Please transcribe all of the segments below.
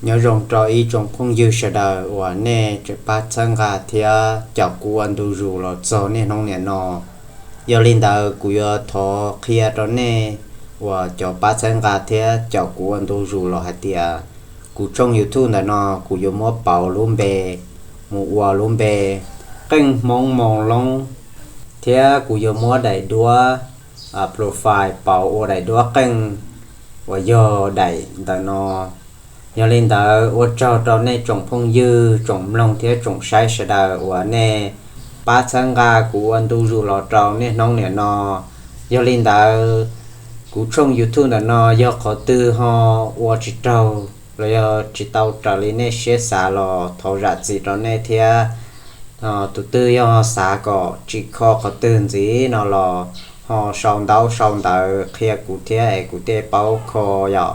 Nyob zoo rau ib tsoom phooj ywg sawv daws uas nej tseem pab txhawb nqa thiab caum kuv ua ntu zus los txog niaj hnub niam no. Yog li ntawd kuv yuav thov qhia rau nej uas cov pab txhawb nqa thiab caum kuv ua ntu zus los hais tias kuv tshooj YouTube ntawm no kuv yuav muab pauv lub npe mus ua lub npe Qeej Hmoob Moo Loob, thiab kuv yuav muab daim duab profile pauv ua daim duab qeej uas yog daim ntawm no. Yog li ntawd ua tsaug rau nej tsoom phooj ywg, tsoom mloog thiab tsoom saib sawv daws uas nej pab txhawb nqa kuv ua ntu zus los rau niaj hnub niam no. Yog li ntawd, kuv tshooj YouTube ntawm no yog qhov twg ho ua tsis raug los yog tsis tau raws li nej siab xav los thov zam txim rau nej thiab. Tus twg yog xav kom tsim kho qhov twg ntxiv no los ho sau ntaub sau ntawv qhia kuv thiab es kuv thiaj paub kho yom.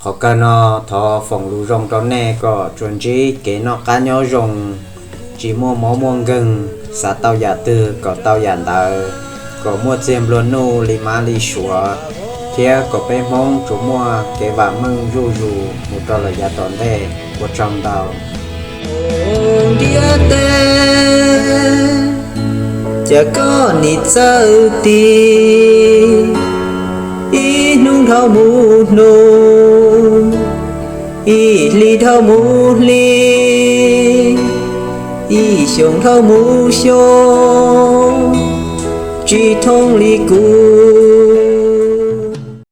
Qhov kawg no thov foom lus zoo rau nej kom tsuas ntsib kev noj qab nyob zoo, tsis muaj mob muaj nkeeg, xav tau yam twg kom tau yam ntawd, kom muaj txiag nplua nuj li mab li suav, thiab kom peb Hmoob tsuas muaj kev vam meej zuj zus mus rau lawm yav tom ntej. Ua tsaug ntau. Ntiaj teb, cas koj nim txawj tig, ib hnub dhau mus hnub, ib hlis dhau mus hli, ib xyoo dhau mus xyoo, tsis thooj li kuv.